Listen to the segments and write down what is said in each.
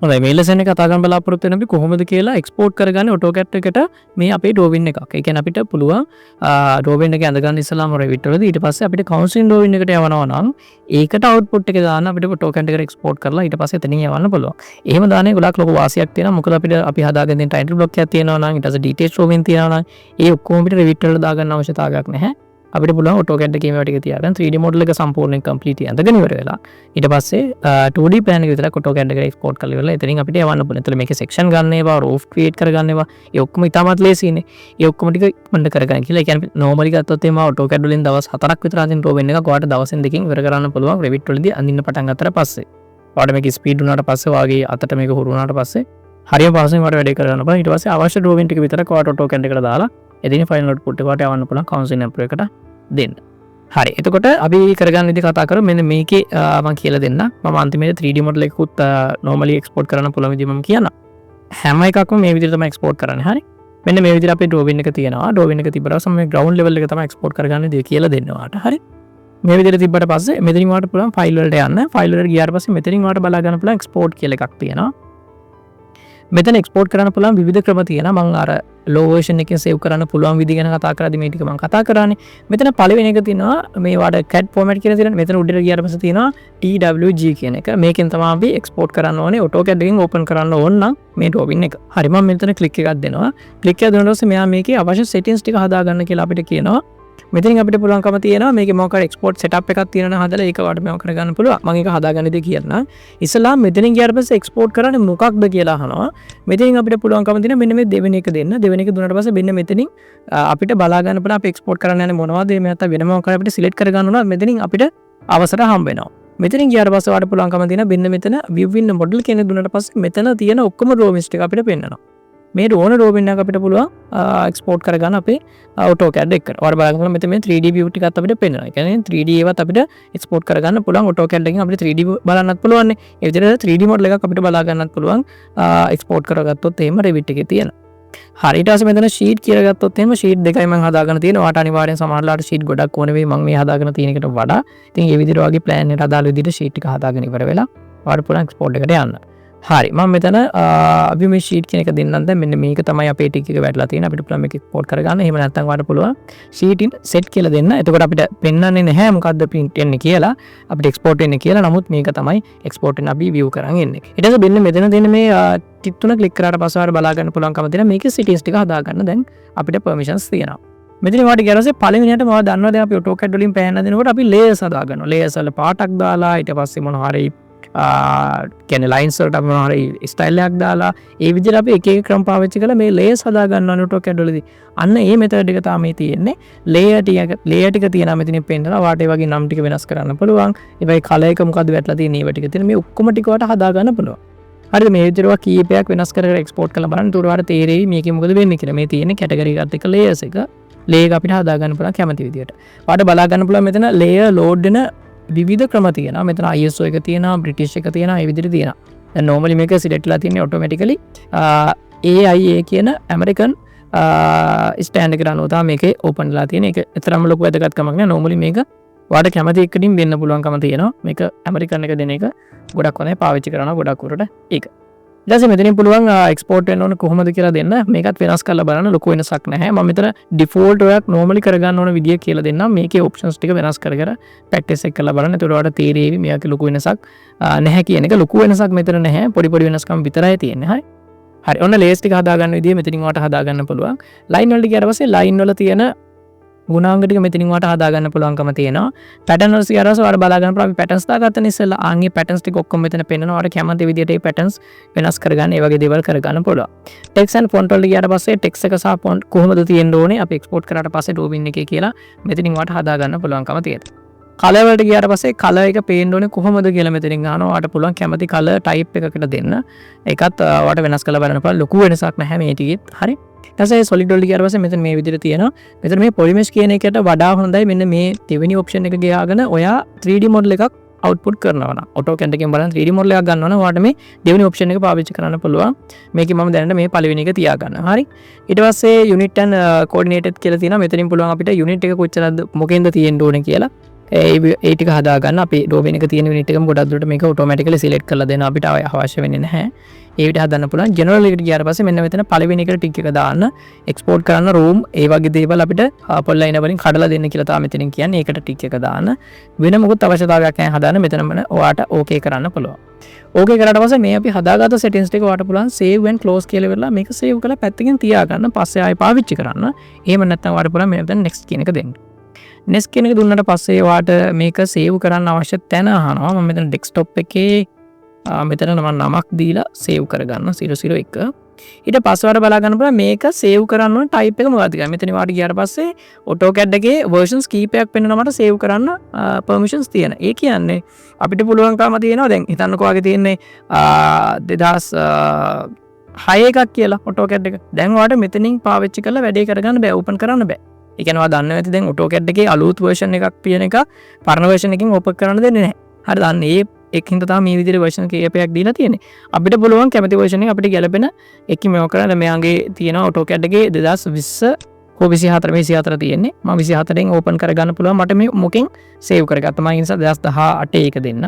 හොඳයි, මේ ලෙසන් එක කතා කරන්න බලාපොරොත්තු වෙන අපි කොහොමද කියලා එක්ස්පෝර්ට් කරගන්නේ AutoCAD එකට මේ අපේ ඩ්‍රෝවින් එකක්. ඒ කියන්නේ අපිට පුළුවන් ඩ්‍රෝවින් එක ඇඳ ගන්න ඉස්සලාම Revit වලදී, ඊට පස්සේ අපිට කවුන්සිල් ඩ්‍රෝවින් එකට යවනවා නම් ඒකට අවුට්පුට් එක දාන්න අපිට AutoCAD එකට එක්ස්පෝර්ට් කරලා ඊට පස්සේ එතනින් යවන්න පුළුවන්. එහෙම දාන්නේ ගොඩක් ලොකු වාසියක් තියෙනවා. මොකද අපිට අපි හදාගෙන තියෙන ටයිටල් බ්ලොක් එකක් තියෙනවා නම්, ඊට පස්සේ ඩීටේල්ස් ඩ්‍රෝවින් තියෙනවා නම්, ඒ ඔක්කොම අපිට Revit වල දාගන්න අවශ්‍යතාවයක් නැහැ. අපිට පුළුවන් AutoCAD එකේ මේවා ටික තියාගන්න 3D model එක සම්පූර්ණයෙන් කම්ප්ලීට් ඇඳගෙන ඉවර වෙලා ඊට පස්සේ 2D plan එක විතරක් AutoCAD එකට එක්ස්පෝර්ට් කරලා ඉවරලා එතනින් අපිට යවන්න පුළුවන්. එතන මේකේ සෙක්ෂන් ගන්න ඒවා, රූෆ් ක්‍රියේට් කරගන්න ඒවා, ඒ ඔක්කොම ඉතාමත් ලේසියිනේ. ඒ ඔක්කොම ටික ඉක්මනට කරගන්න කියලා. ඒ කියන්නේ නෝමලි ගත්තොත් එහෙම AutoCAD වලින් දවස් 4ක් විතර අඳින ඩ්‍රෝවින් එකක් ඔයාලට දවසෙන් දෙකකින් ඉවර කරන්න පුළුවන් Revit වලදී අඳින්න පටන් ගත්තට පස්සේ. ඔයාලට මේක ස්පීඩ් වුණාට පස්සේ, ඔයාගේ අතට මේක හුරු වුණාට පස්සේ හරියම පහසුවෙන් ඔයාලට වැඩේ කරගන්න පුළුවන්. ඊට පස්සේ අවශ්‍ය ඩ්‍රෝවින් ටික විතරක් ඔයාලට AutoCAD එකට දාලා එදින ෆයිනල් අවුට්පුට් එක ඔයාලට යවන්න පුළුවන් කවුන්සිල් ඇප්‍රූව් එකට දෙන්න. හරි, එතකොට අපි කරගන්න විදිහ කතා කරමු. මෙන්න මේකේ මම කියලා දෙන්න. මම අන්තිමේදී 3D model එකකුත් නෝමලි එක්ස්පෝර්ට් කරන්න පුළුවන් විදිහ මම කියන්නම්. හැම එකක්ම මේ විදිහට තමයි එක්ස්පෝර්ට් කරන්නේ. හරි. මෙන්න මේ විදිහට අපේ ඩ්‍රෝවින් එක තියෙනවා. ඩ්‍රෝවින් එක තිබ්බට පස්සේ මම මේ ග්‍රවුන්ඩ් ලෙවල් එක තමයි එක්ස්පෝර්ට් කරගන්න විදිහ කියලා දෙන්න ඔයාලට. හරි. මේ විදිහට තිබ්බට පස්සේ මෙතනින් ඔයාලට පුළුවන් ෆයිල් වලට යන්න. ෆයිල් වලට ගියාට පස්සේ මෙතනින් ඔයාලට බලා ගන්න පුළුවන් එක්ස්පෝර්ට් කියලා එකක් තියෙනවා. මෙතන එක්ස්පෝර්ට් කරන්න පුළුවන් විවිධ ක්‍රම තියෙනවා. මං අර ලෝ වර්ෂන් එකෙන් සේව් කරන්න පුළුවන් විදි ගැන කතා කරද්දි මේ ටික මං කතා කරානේ. මෙතන පළවෙනි එක තියෙනවා මේ වාට CAD format කියලා තියෙනවා. මෙතන උඩට ගියාට පස්සේ තියෙනවා DWG කියන එක. මේකෙන් තමයි අපි එක්ස්පෝර්ට් කරන්න ඕනේ AutoCAD එකෙන් ඕපන් කරන්න ඕන නම් මේ ඩ්‍රෝවින් එක. හරි, මම මෙතන ක්ලික් එකක් දෙනවා. ක්ලික් එක දුන්නාට පස්සේ මෙයා මේකේ අවශ්‍ය සෙටින්ග්ස් ටික හදාගන්න කියලා අපිට කියනවා. මෙතනින් අපිට පුළුවන්කම තියෙනවා මේකේ මොකක් හරි එක්ස්පෝර්ට් සෙටප් එකක් තියෙනවා නම් හදලා ඒක ඔයාලට මේක කරගන්න පුළුවන්. මම ඒක හදාගන්න ඉතින් කියන්නම්. ඉස්සෙල්ලාම මෙතනින් ගියාට පස්සේ එක්ස්පෝර්ට් කරන්නේ මොකක්ද කියලා අහනවා. මෙතනින් අපිට පුළුවන්කම තියෙනවා මෙන්න මේ දෙවෙනි එක දෙන්න. දෙවෙනි එක දුන්නාට පස්සේ මෙන්න මෙතනින් අපිට බලා ගන්න පුළුවන් අපි එක්ස්පෝර්ට් කරන්න යන්නේ මොනවද, එහෙම නැත්නම් වෙන මොකක් හරි අපිට සිලෙක්ට් කරගන්න උනත් මෙතනින් අපිට අවසර හම්බ වෙනවා. මෙතනින් ගියාට පස්සේ ඔයාලට පුළුවන්කම තියෙනවා මෙන්න මෙතන view in model කියන එක දුන්නාට පස්සේ මෙතන තියෙන ඔක්කොම ඩ්‍රෝවින්ස් ටික අපිට පෙන්නනවා. මේ ඕන ඩ්‍රෝවින් එකක් අපිට පුළුවන් එක්ස්පෝර්ට් කරගන්න අපේ AutoCAD එකට. ඔයාලට බලන්න පුළුවන් මෙතන මේ 3D view ටිකත් අපිට පෙන්නනවා. ඒ කියන්නේ 3D ඒවත් අපිට එක්ස්පෝර්ට් කරගන්න පුළුවන් AutoCAD එකෙන් අපිට 3D බලන්නත් පුළුවන් නේ. ඒ විදිහට 3D model එකක් අපිට බලා ගන්නත් පුළුවන් එක්ස්පෝර්ට් කරගත්තොත් එහෙම Revit එකේ තියෙන. හරි, ඊට පස්සේ මෙතන ෂීට් කියලා ගත්තොත් එහෙම ෂීට් දෙකයි මම හදාගෙන තියෙනවා. ඔයාලට අනිවාර්යෙන් සමහරලාට ෂීට් ගොඩක් ඕන වෙයි මම මේ හදාගෙන තියෙන එකට වඩා. ඉතින් ඒ විදිහට ඔයාගේ ප්ලෑන් එකට අදාළ විදිහට ෂීට් ටික හදාගෙන ඉවර වෙලා ඔයාලට පුළුවන් එක්ස්පෝර්ට් එකට යන්න. හරි, මම මෙතන අපි මේ ෂීට් කියන එක දෙන්නම්. දැන් මෙන්න මේක තමයි අපේ ටික එක වැටලා තියෙන්නේ. අපිට පුළුවන් මේක එක්ස්පෝර්ට් කරගන්න. එහෙම නැත්නම් ඔයාලට පුළුවන් ෂීට් ඉන් සෙට් කියලා දෙන්න. එතකොට අපිට පෙන්වන්නේ නැහැ මොකද්ද ප්‍රින්ට් වෙන්නේ කියලා, අපිට එක්ස්පෝර්ට් වෙන්නේ කියලා. නමුත් මේක තමයි එක්ස්පෝර්ට් වෙන අපි view කරන් එන්නේ. ඊට පස්සේ මෙන්න මෙතන තියෙන මේ ටික් තුන ක්ලික් කරාට පස්සේ ඔයාලට බලා ගන්න පුළුවන්කම තියෙනවා මේකේ සෙටින්ග්ස් ටික හදාගන්න. දැන් අපිට පර්මිෂන්ස් තියෙනවා. මෙතන ඔයාලට ගියාට පස්සේ පළවෙනියට මම දන්නවා දැන් අපි AutoCAD වලින් පෑන් අදිනකොට අපි ලේයර්ස් හදා ගන්නවා. ලේයර්ස් වල පාටක් දාලා ඊට පස්සේ මොන හරි කියන්නේ ලයින්ස් වලට අපි මොන හරි ස්ටයිල් එකක් දාලා ඒ විදිහට අපි එක එක ක්‍රම පාවිච්චි කරලා මේ ලේයර්ස් හදා ගන්නවා AutoCAD වලදී. අන්න ඒ මෙතඩ් එක තමයි තියෙන්නේ. ලේයර් ටික තියෙනවා මෙතනින් පෙන්නලා ඔයාලට ඒ වගේ නම් ටික වෙනස් කරන්න පුළුවන්. ඒ වගේ කලර් එක මොකද්ද වැටලා තියෙන්නේ ඒව ටික තියෙන මේ ඔක්කොම ටික ඔයාලට හදා ගන්න පුළුවන්. හරිද? මේ විදිහට ඔයා කීපයක් වෙනස් කර කර එක්ස්පෝර්ට් කරලා බලන්න. ඒතකොට ඔයාලට තේරෙයි මේකේ මොකද වෙන්නේ කියලා. මේ තියෙන්නේ කැටගරි එකත් එක්ක ලේයර්ස් එක. ලේයර් එක අපිට හදා ගන්න පුළුවන් කැමති විදිහට. ඔයාලට බලා ගන්න පුළුවන් මෙතන ලේයර් ලෝඩ් වෙන විවිධ ක්‍රම තියෙනවා. මෙතන ISO එක තියෙනවා, බ්‍රිටිෂ් එක තියෙනවා, ඒ විදිහට තියෙනවා. දැන් නෝමලි මේක සිලෙක්ට් වෙලා තියෙන්නේ ඔටෝමැටිකලි AIA කියන ඇමරිකන් ස්ටෑන්ඩ් එකට අනුව තමයි මේකේ ඕපන් වෙලා තියෙන්නේ. ඒක තරම් ලොකු වැදගත්කමක් නෑ. නෝමලි මේක ඔයාලට කැමති එකකින් දෙන්න පුළුවන්කම තියෙනවා. මේක ඇමරිකන් එක දෙන එක ගොඩක් හොඳයි, පාවිච්චි කරනවා ගොඩක් දුරට ඒක. ඊට පස්සේ මෙතනින් පුළුවන් එක්ස්පෝර්ට් වෙන්න ඕන කොහොමද කියලා දෙන්න. මේකත් වෙනස් කරලා බලන්න, ලොකු වෙනසක් නැහැ. මම මෙතන ඩිෆෝල්ට් ඔයක් නෝමලි කරගන්න ඕන විදිය කියලා දෙන්නම්. මේකේ ඔප්ෂන්ස් ටික වෙනස් කර කර ප්‍රැක්ටිස් එක කරලා බලන්න. එතකොට ඔයාලට තේරෙවි මෙයාගේ ලොකු වෙනසක් නැහැ කියන එක. ලොකු වෙනසක් මෙතන නැහැ. පොඩි පොඩි වෙනස්කම් විතරයි තියෙන්නේ. හරි. හරි. ඔන්න ලේයර්ස් ටික හදාගන්න විදිය මෙතනින් ඔයාලට හදාගන්න පුළුවන්. ලයින් වලට ගියාට පස්සේ ලයින් වල තියෙන ගුණාංග ටික මෙතනින් ඔයාලට හදාගන්න පුළුවන්කම තියෙනවා. පැටර්න් වලට ගියාට පස්සේ ඔයාලට බලා ගන්න පුළුවන් අපි පැටර්න්ස් දාගත්තනේ ඉස්සෙල්ලා. ආන් ඒ පැටර්න්ස් ටික ඔක්කොම මෙතන පෙන්නනවා. ඔයාලට කැමති විදියට ඒ පැටර්න්ස් වෙනස් කරගන්න, ඒ වගේ දේවල් කරගන්න පුළුවන්. ටෙක්ස්ට් ඇන්ඩ් ෆොන්ට් වලට ගියාට පස්සේ ටෙක්ස්ට් එක සහ ෆොන්ට් කොහොමද තියෙන්න ඕනේ අපි එක්ස්පෝර්ට් කරාට පස්සේ ඩ්‍රෝවින් එකේ කියලා මෙතනින් ඔයාලට හදාගන්න පුළුවන්කම තියෙනවා. කලර් වලට ගියාට පස්සේ කලර් එක පේන්න ඕනේ කොහොමද කියලා මෙතනින් අහනවා. ඔයාලට පුළුවන් කැමති කලර් ටයිප් එකකට දෙන්න. ඒකත් ඔයාලට වෙනස් කරලා බලන්න පුළුවන්. ලොකු වෙනසක් නැහැ මේ ටිකෙත්. හරි. ඊට පස්සේ සොලිඩ් වලට ගියාට පස්සේ මෙතන මේ විදිහට තියෙනවා. මෙතන මේ පොලිමෙෂ් කියන එකට වඩා හොඳයි මෙන්න මේ දෙවෙනි ඔප්ෂන් එක ගියාගෙන ඔයා 3D model එකක් අවුට්පුට් කරනවා නම්, AutoCAD එකෙන් බලන 3D model එකක් ගන්නවා නම් ඔයාලට මේ දෙවෙනි ඔප්ෂන් එක පාවිච්චි කරන්න පුළුවන්. මේකේ මම දැනට මේ පළවෙනි එක තියාගන්න. හරි. ඊට පස්සේ යුනිට් ඇන්ඩ් කෝඩිනේටඩ් කියලා තියෙනවා. මෙතනින් පුළුවන් අපිට යුනිට් එක කොච්චරද මොකෙන්ද තියෙන්න ඕනේ කියලා. ඒ ටික හදාගන්න අපි ඩ්‍රෝවින් එක තියෙන යුනිට් එකම ගොඩක් දුරට මේක ඔටෝමැටිකලි සිලෙක්ට් කරලා දෙනවා, අපිට අවශ්‍ය වෙන්නේ නැහැ. ඒ විදිහට හදන්න පුළුවන්. ජෙනරල් එකට ගියාට පස්සේ මෙන්න මෙතන පළවෙනි එකට ටික් එක දාන්න, එක්ස්පෝර්ට් කරන්න රූම් ඒ වගේ දේවල් අපිට පොලිලයින් වලින් කඩලා දෙන්න කියලා තමයි මෙතනින් කියන්නේ. ඒකට ටික් එක දාන්න. වෙන මොකුත් අවශ්‍යතාවයක් නැහැ හදන්න. මෙතනම ඔයාට ඕකේ කරන්න පුළුවන්. ඕකේ කරාට පස්සේ මේ අපි හදාගත්ත සෙටින්ග්ස් ටික ඔයාට පුළුවන් සේව් ඇන්ඩ් ක්ලෝස් කියලා ඉවරලා මේක සේව් කරලා පැත්තකින් තියාගන්න, පස්සේ ආයෙ පාවිච්චි කරන්න. එහෙම නැත්නම් ඔයාට පුළුවන් මෙතන නෙක්ස්ට් කියන එක දෙන්න. නෙක්ස්ට් කියන එක දුන්නට පස්සේ ඔයාට මේක සේව් කරන්න අවශ්‍ය තැන අහනවා. මම මෙතන ඩෙස්ක්ටොප් එකේ මෙතන මම නමක් දීලා සේව් කරගන්න 001. ඊට පස්සේ ඔයාලට බලා ගන්න පුළුවන් මේක සේව් කරන්න ඕන ටයිප් එක මොකක්ද කියලා. මෙතන ඔයාලට ගියාට පස්සේ AutoCAD එකේ වර්ෂන්ස් කීපයක් පෙන්වනවා මට සේව් කරන්න පර්මිෂන්ස් තියෙන. ඒ කියන්නේ අපිට පුළුවන්කම තියෙනවා දැන් හිතන්නකෝ ඔයාගේ තියෙන්නේ දෙදහස්, හය එකක් කියලා AutoCAD එක. දැන් ඔයාලට මෙතනින් පාවිච්චි කරලා වැඩේ කරගන්න බෑ, ඕපන් කරන්න බෑ. ඒ කියන්නේ ඔයා දන්නවා ඇති දැන් AutoCAD එකේ අලුත් වර්ෂන් එකක් තියෙන එක පරණ වර්ෂන් එකකින් ඕපන් කරන්න දෙන්නේ නැහැ. හරිද? අන්න ඒ එක් හින්දා තමයි මේ විදිහට වර්ෂන් කීපයක් දීලා තියෙන්නේ. අපිට පුළුවන් කැමති වර්ෂන් එක අපිට ගැලපෙන එකකින් මේක කරන්න. දැන් මෙයාගේ තියෙනවා AutoCAD එකේ දෙදහස් විස්ස හෝ විසිහතර, මේ විසිහතර තියෙන්නේ. මම විසිහතරෙන් ඕපන් කරගන්න පුළුවන්. මට මේ මොකෙන් සේව් කරගත්තා. මම ඒ නිසා දෙදහස් දහඅටේ එක දෙන්න.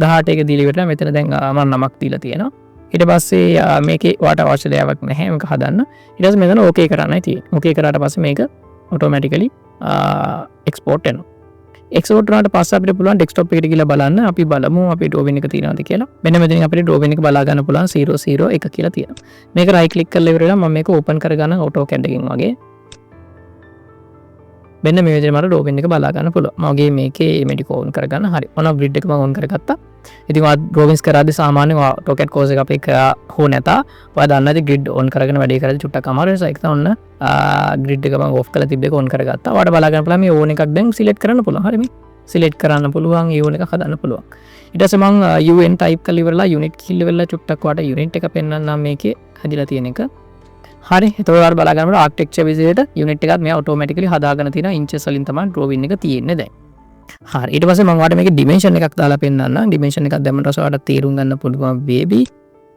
දහඅටේ එක දීලා ඉවරලා මෙතන දැන් මම නමක් දීලා තියෙනවා. ඊට පස්සේ මේකේ ඔයාට අවශ්‍ය දේවල් නැහැ මේක හදන්න. ඊට පස්සේ මෙතන ඕකේ කරන්නයි තියෙන්නේ. ඕකේ කරාට පස්සේ මේක ඔටෝමැටිකලි එක්ස්පෝර්ට් වෙනවා. එක්ස්පෝර්ට් වුණාට පස්සේ අපිට පුළුවන් ඩෙස්ක්ටොප් එකට ගිහලා බලන්න. අපි බලමු අපේ ඩ්‍රෝවින් එක තියෙනවද කියලා. මෙන්න මෙතනින් අපිට ඩ්‍රෝවින් එක බලා ගන්න පුළුවන් 0 0 1 කියලා තියෙනවා. මේක රයිට් ක්ලික් කරලා ඉවර වෙලා මම මේක ඕපන් කරගන්න AutoCAD එකකින් වගේ. මෙන්න මේ විදිහට මට ඩ්‍රෝවින් එක බලා ගන්න පුළුවන්. මගේ මේකේ මේ ටික ඕන් කරගන්න. හරි. ඔන්න ග්‍රිඩ් එක මම ඕන් කරගත්තා. ඉතින් ඔයා ඩ්‍රෝවින්ස් කරද්දී සාමාන්‍යයෙන් ඔයා AutoCAD course එක අපේ කරා හෝ නැතා ඔයා දන්නවා ඇති ග්‍රිඩ් ඕන් කරගෙන වැඩේ කරද්දී චුට්ටක් අමාරු නිසා ඒක තමයි ඔන්න, ග්‍රිඩ් එක මම ඕෆ් කරලා තිබ්බ එක ඕන් කරගත්තා. ඔයාලට බලා ගන්න පුළුවන් මේ ඕන් එකක් දැන් සිලෙක්ට් කරන්න පුළුවන්. හරි මේ සිලෙක්ට් කරන්න පුළුවන්, ඒ ඕන් එක හදන්න පුළුවන්. ඊට පස්සේ මං, UN type කරලා ඉවරලා යුනිට් කියලා ඉවරලා චුට්ටක් ඔයාලට යුනිට් එක පෙන්වන්නම් මේකේ හැදිලා තියෙන එක. හරි, එතකොට ඔයාලට බලා ගන්න පුළුවන් ආර්කිටෙක්චර් විදිහට යුනිට් එකත් මෙයා ඔටෝමැටිකලි හදාගෙන තියෙනවා. ඉන්චස් වලින් තමයි ඩ්‍රෝවින් එක තියෙන්නේ දැන්. හරි, ඊට පස්සේ මං ඔයාලට මේකේ ඩිමෙන්ෂන් එකක් දාලා පෙන්නන්නම්. ඩිමෙන්ෂන් එකක් දැම්මට පස්සේ ඔයාලට තේරුම් ගන්න පුළුවන් වේවි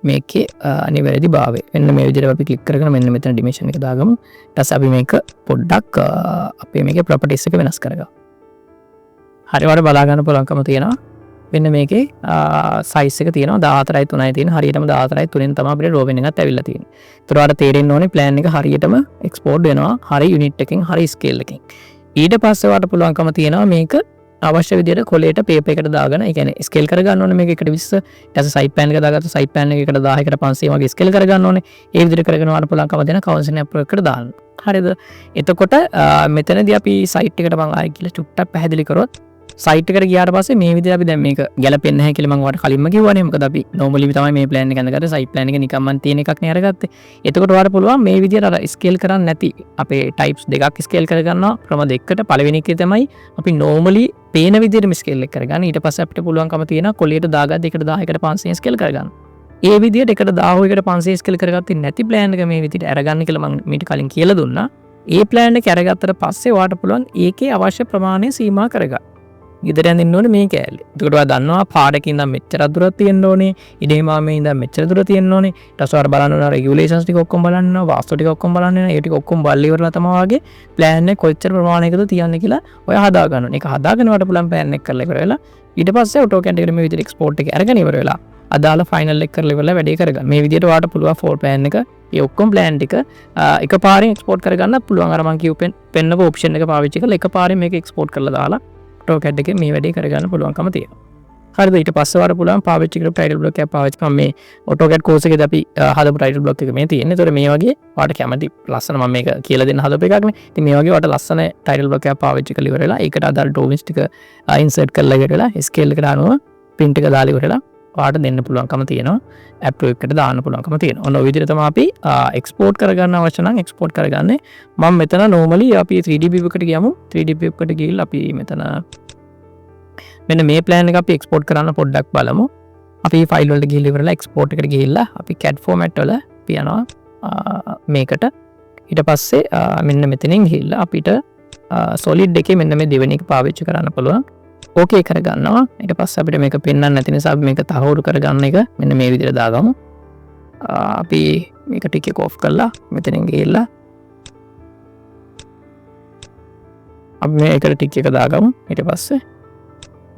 මේකේ අනිවැරදි භාවය. මෙන්න මේ විදිහට අපි ක්ලික් කරගෙන මෙන්න මෙතන ඩිමෙන්ෂන් එක දාගමු. ඊට පස්සේ අපි මේක පොඩ්ඩක් අපේ මේකේ ප්‍රොපර්ටිස් එක වෙනස් කරගමු. හරි, ඔයාලට බලා ගන්න පුළුවන්කම තියෙනවා. මෙන්න මේකේ සයිස් එක තියෙනවා දාහතරයි තුනයි තියෙන. හරියටම දාහතරයි තුනෙන් තමයි අපිට ඩ්‍රෝවින් එකත් ඇවිල්ලා තියෙන්නේ. ඒතර ඔයාලට තේරෙන්න ඕනේ ප්ලෑන් එක හරියටම එක්ස්පෝර්ට් වෙනවා. හරි යුනිට් එකෙන් හරි ස්කේල් එකෙන්. ඊට පස්සේ ඔයාලට පුළුවන්කම තියෙනවා මේක අවශ්‍ය විදියට කොලේට පේපර් එකට දාගෙන, ඒ කියන්නේ ස්කේල් කරගන්න ඕනේ මේක එකට 20, ඊට පස්සේ සයිඩ් ප්ලෑන් එක දාගත්තා, සයිඩ් ප්ලෑන් එක එකට 1000 එකට 500 වගේ ස්කේල් කරගන්න ඕනේ. ඒ විදියට කරගෙන ඔයාලට පුළුවන්කම දෙන කවුන්සිලින් ඇප්‍රූව් එකට දාන්න. හරිද? එතකොට මෙතනදී අපි සයිට් එකට මං ආයෙ කියලා චුට්ටක් පැහැදිලි කරොත් සයිට් එකට ගියාට පස්සේ මේ විදිහට අපි දැන් මේක ගැලපෙන්නේ නැහැ කියලා මං ඔයාලට කලින්ම කිව්වනේ. මොකද අපි නෝමලි තමයි මේ ප්ලෑන් එක අඳගත්තේ. සයිට් ප්ලෑන් එක නිකන් මං තියෙන එකක් නේ අරගත්තේ. එතකොට ඔයාලට පුළුවන් මේ විදිහට අර ස්කේල් කරන්න නැති අපේ ටයිප්ස් දෙකක් ස්කේල් කරගන්නවා ක්‍රම දෙකකට. පළවෙනි එකේ තමයි අපි නෝමලි පේන විදිහටම ස්කේල් එක කරගන්න. ඊට පස්සේ අපිට පුළුවන්කම තියෙනවා කොළියට දාගද්දි එකට 1000 එකට 500 ස්කේල් කරගන්න. ඒ විදිහට එකට 1000 එකට 500 ස්කේල් කරගත්තේ නැති ප්ලෑන් එක මේ විදිහට අරගන්න කියලා මං මීට කලින් කියලා දුන්නා. ඒ ප්ලෑන් එක අරගත්තට පස්සේ ඔයාලට පුළුවන් ඒකේ අවශ්‍ය ප්‍රමාණය සීමා කරගන්න. ගෙදර ඇඳින්න ඕනේ මේ කෑල්ල. එතකොට ඔයා දන්නවා පාරක ඉඳන් මෙච්චර දුරක් තියෙන්න ඕනේ, ඉඩේ මාමේ ඉඳන් මෙච්චර දුර තියෙන්න ඕනේ. ඊට පස්සේ ඔයාලා බලන්න ඕන රෙගියුලේෂන්ස් ටික ඔක්කොම බලන්න ඕන, වාස්තු ටික ඔක්කොම බලන්න ඕන. ඒ ටික ඔක්කොම බලලා ඉවරලා තමයි ඔයාගේ ප්ලෑන් එක කොච්චර ප්‍රමාණයකද තියන්නේ කියලා ඔයා හදා ගන්න ඕනේ. ඒක හදාගෙන ඔයාලට පුළුවන් ප්ලෑන් එක කරලා ඉවර වෙලා ඊට පස්සේ AutoCAD එකට මේ විදිහට එක්ස්පෝර්ට් එක අරගෙන ඉවර වෙලා අදාළ ෆයිනල් එක කරලා ඉවරලා වැඩේ කරගන්න. මේ විදිහට ඔයාලට පුළුවන් ෆෝර් ප්ලෑන් එක, ඒ ඔක්කොම ප්ලෑන් ටික, එකපාරින් එක්ස්පෝර්ට් කරගන්න පුළුවන්. අර මං කියපු පෙන්නපු ඔප්ෂන් එක පාවිච්චි කරලා එකපාරින් මේක එක්ස්පෝර්ට් කරලා දාලා AutoCAD එකේ මේ වැඩේ කරගන්න පුළුවන්කම තියෙනවා. හරිද? ඊට පස්සේ ඔයාලට පුළුවන් පාවිච්චි කරපු ටයිටල් බ්ලොක් එකක් පාවිච්චි කරන් මේ AutoCAD course එකේදී අපි හදපු ටයිටල් බ්ලොක් එක මේ තියෙන්නේ. ඒතකොට මේ වගේ ඔයාලට කැමති ලස්සන මම මේක කියලා දෙන්න හදපු එකක් නේ. ඉතින් මේ වගේ ඔයාලට ලස්සන ටයිටල් බ්ලොක් එකක් පාවිච්චි කරලා ඉවර වෙලා ඒකට අදාළ ඩ්‍රෝවින්ග්ස් ටික, ඉන්සර්ට් කරලා ඉවර වෙලා ස්කේල් එකට අනුව ප්‍රින්ට් එක දාලා ඉවර වෙලා ඔයාලට දෙන්න පුළුවන්කම තියෙනවා. ඇප්‍රූව් එකට දාන්න පුළුවන්කම තියෙනවා. ඔන්න ඔය විදිහට තමයි අපි එක්ස්පෝර්ට් කරගන්න අවශ්‍ය නම් එක්ස්පෝර්ට් කරගන්නේ. මම මෙතන නෝමලි අපි 3D view එකට ගියමු. 3D view එකට ගිහිල්ලා අපි මෙතන මෙන්න මේ ප්ලෑන් එක අපි එක්ස්පෝර්ට් කරන්න පොඩ්ඩක් බලමු. අපි ෆයිල් වලට ගිහිල්ලා ඉවරලා එක්ස්පෝර්ට් එකට ගිහිල්ලා අපි CAD format වල අපි යනවා, මේකට. ඊට පස්සේ මෙන්න මෙතනින් ගිහිල්ලා අපිට සොලිඩ් එකේ මෙන්න මේ දෙවෙනි එක පාවිච්චි කරන්න පුළුවන්. ඕකේ කරගන්නවා. ඊට පස්සේ අපිට මේක පෙන්වන්න නැති නිසා අපි මේක තහවුරු කරගන්න එක මෙන්න මේ විදිහට දාගමු. අපි මේක ටික එක ඔෆ් කරලා මෙතනින් ගිහිල්ලා අපි මේකට ටික් එක දාගමු. ඊට පස්සේ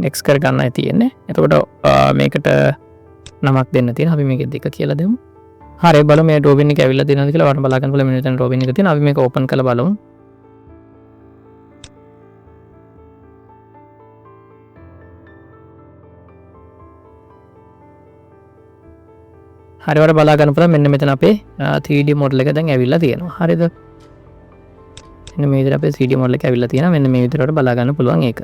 නෙක්ස්ට් කරගන්නයි තියෙන්නේ. එතකොට මේකට නමක් දෙන්න තියෙනවා. අපි මේකේ 2 කියලා දෙමු. හරි, බලමු මේ ඩ්‍රෝවින් එක ඇවිල්ලා තියෙනවද කියලා. ඔයාලට බලා ගන්න පුළුවන් මෙන්න මෙතන ඩ්‍රෝවින් එක තියෙනවා. අපි මේක ඕපන් කරලා බලමු. හරි, ඔයාලට බලා ගන්න පුළුවන් මෙන්න මෙතන අපේ 3D model එක දැන් ඇවිල්ලා තියෙනවා. හරිද? මෙන්න මේ විදිහට අපේ 3D model එක ඇවිල්ලා තියෙනවා. මෙන්න මේ විදිහට ඔයාලට බලා ගන්න පුළුවන් ඒක.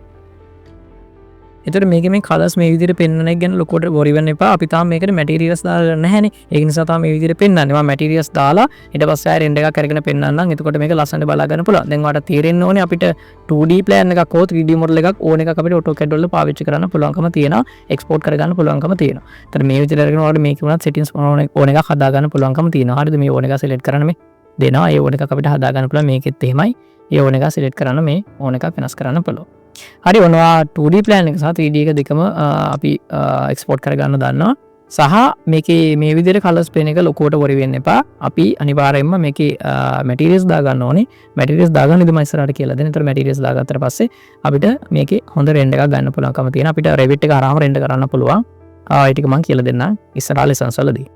එතකොට මේකේ මේ කලර්ස් මේ විදිහට පෙන්වන එක ගැන ලොකුවට වොරි වෙන්න එපා. අපි තාම මේකට මැටීරියල්ස් දාලා නැහැනේ. ඒක නිසා තාම මේ විදිහට පෙන්වන්නේ. මම මැටීරියල්ස් දාලා ඊට පස්සේ ආයෙ රෙන්ඩර් එකක් අරගෙන පෙන්වන්නම්. එතකොට මේක ලස්සනට බලා ගන්න පුළුවන්. දැන් ඔයාලට තේරෙන්න ඕනේ අපිට 2D plan එකක් හෝ 3D model එකක් ඕන එකක් අපිට AutoCAD වල පාවිච්චි කරන්න පුළුවන්කම තියෙනවා. එක්ස්පෝර්ට් කරගන්න පුළුවන්කම තියෙනවා. එතකොට මේ විදිහට අරගෙන ඔයාලට මේකේ වුණත් සෙටින්ග්ස් ඕන එකක් හදා ගන්න පුළුවන්කම තියෙනවා. හරිද? මේ ඕන එක සිලෙක්ට් කරන්න මේ දෙනවා. ඒ ඕන එකක් අපිට හදා ගන්න පුළුවන්. මේකෙත් එහෙමයි. ඒ ඕන එක සිලෙක්ට් කරන්න මේ ඕන එකක් වෙනස් කරන්න පුළුවන්. හරි, ඔනවා 2D plan එක සහ 3D එක දෙකම අපි එක්ස්පෝර්ට් කරගන්න දන්නවා. සහ මේකේ මේ විදිහට කලර්ස් පේන එක ලොකුවට වොරි වෙන්න එපා. අපි අනිවාර්යයෙන්ම මේකේ මැටීරියල්ස් දාගන්න ඕනේ. මැටීරියල්ස් දාගන්න ඉතින් මම ඉස්සරහට කියලා දෙන්න. ඒතර මැටීරියල්ස් දාගත්තට පස්සේ අපිට මේකේ හොඳ රෙන්ඩර් එකක් ගන්න පුළුවන්කම තියෙනවා. අපිට රෙවිට් එක හරහාම රෙන්ඩර් කරන්න පුළුවන්. ඒ ටික මම කියලා දෙන්නම් ඉස්සරහා ලෙසන්ස් වලදී.